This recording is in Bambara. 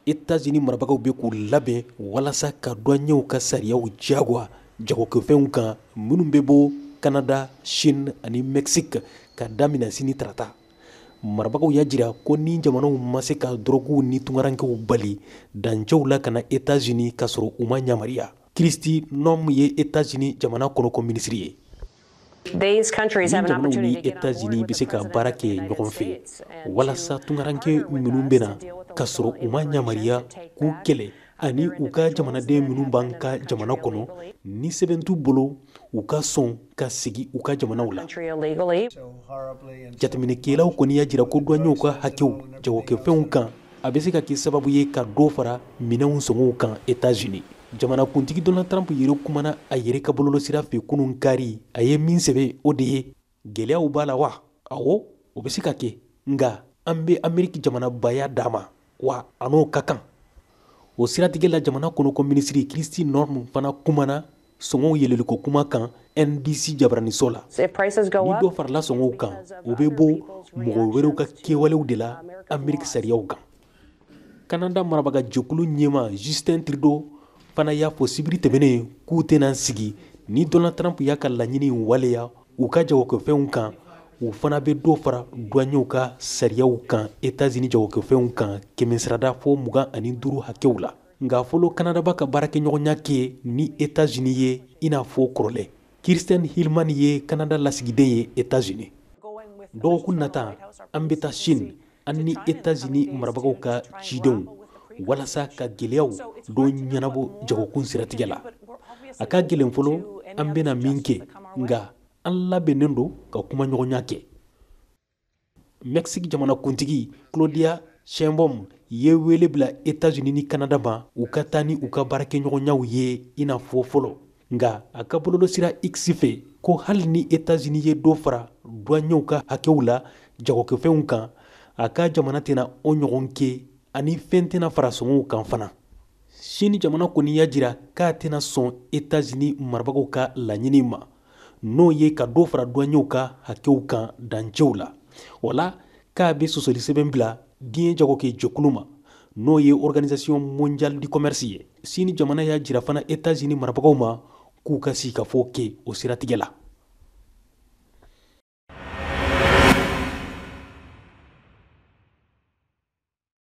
Etats-Unis marabagaw bɛ k'u labɛn walasa ka douaniers ka sariyaw diyagoya jagokɛfɛnw kan minnu bɛ bɔ Canada, Chine ani Mexique ka daminɛ sini tarata. Marabagaw y'a jira ko ni jamanaw ma se ka dɔrɔguw ni tungarankew bali dancɛw la ka na Etats-Unis k'a sɔrɔ u ma yamaruya. Kristi Noem ye Etats-Unis jamana kɔnɔko minisiri ye. Ni jamanaw ni Etats-Unis bɛ se ka baara kɛ ɲɔgɔn fɛ walasa tungaranke minnu bɛ na k'a sɔrɔ u ma yamaruya k'u kɛlɛ, ani u ka jamanaden minnu b'an ka jamana kɔnɔ ni sɛbɛn t'u bolo, u ka sɔn ka segin u ka jamanaw la. Jateminɛkɛlaw kɔni y'a jira ko douaniers ka hakɛw jagokɛfɛnw kan, a bɛ se ka kɛ sababu ye ka dɔ fara minɛnw sɔngɔw kan Etats-Unis. Jamanakuntigi Donald Trump yɛrɛ kumana a yɛrɛ ka bɔlɔlɔsira fɛ kunun kari. A ye min sɛbɛn, o de ye: gɛlɛyaw b'a la wa? Awɔ, o bɛ se ka kɛ, nka an bɛ Ameriki jamanabaya d'a ma wa, a n'o ka kan. O siratigɛ la, jamana kɔnɔko minisiri Kristi Noem fana kumana sɔngɔw yɛlɛliko kuma kan NBC jabaraniso la. Ni dɔ farala sɔngɔw kan, o bɛ bɔ mɔgɔ wɛrɛw ka kɛwalew de la Ameriki sariyaw kan. Kanada marabaga jɛkulu ɲɛma Justin Trudeau fana y'a fɔ sibiri tɛmɛnen k'u tɛna sigi ni Donald Trump y'a ka laɲini waleya u ka jagokɛfɛnw kan, u fana bɛ dɔ fara douaniers ka sariyaw kan Etats-Unis jagokɛfɛnw kan, 100 fɔ 25 hakɛw la. Nka fɔlɔ, Kanada b'a ka baarakɛɲɔgɔnya kɛ ni Etats-Unis ye i n'a fɔ kɔrɔlen. Kirsten Hillman ye Kanada lasigiden ye Etats-Unis. Dɔgɔkun nata, an bɛ taa Chine, an ni Etats-Unis marabagaw ka cidenw, walasa ka gɛlɛyaw dɔ ɲɛnabɔ jagokun siratigɛ la. A ka gɛlɛn fɔlɔ an bɛna min kɛ, nka an labɛnnen don ka kumaɲɔgɔnya kɛ. Mexique jamanakuntigi Claudia Sheinbaum ye wele bila Etats-Unis ni Canada ma, u ka taa ni u ka baarakɛɲɔgɔnyaw ye i n'a fɔ fɔlɔ. Nka a ka bɔlɔlɔsira X fɛ ko hali ni Etats-Unis ye dɔ fara douaniers ka hakɛw la jagokɛfɛnw kan, a ka jamana tɛna o ɲɔgɔn kɛ, ani fɛn tɛna fara sɔngɔw kan fana. Sini jamana kɔni y'a jira k'a tɛna sɔn Etats-Unis marabagaw ka laɲini ma, n'o ye ka dɔ fara douaniers ka hakɛw kan dancɛw la. O la, k'a bɛ sɔsɔli sɛbɛn bila diɲɛ jagokɛ jɛkulu ma, n'o ye Organisation mondiale du commerce ye. Sini jamana y'a jira fana Etats-Unis marabagaw ma k'u ka sigikafɔ kɛ o siratigɛ la.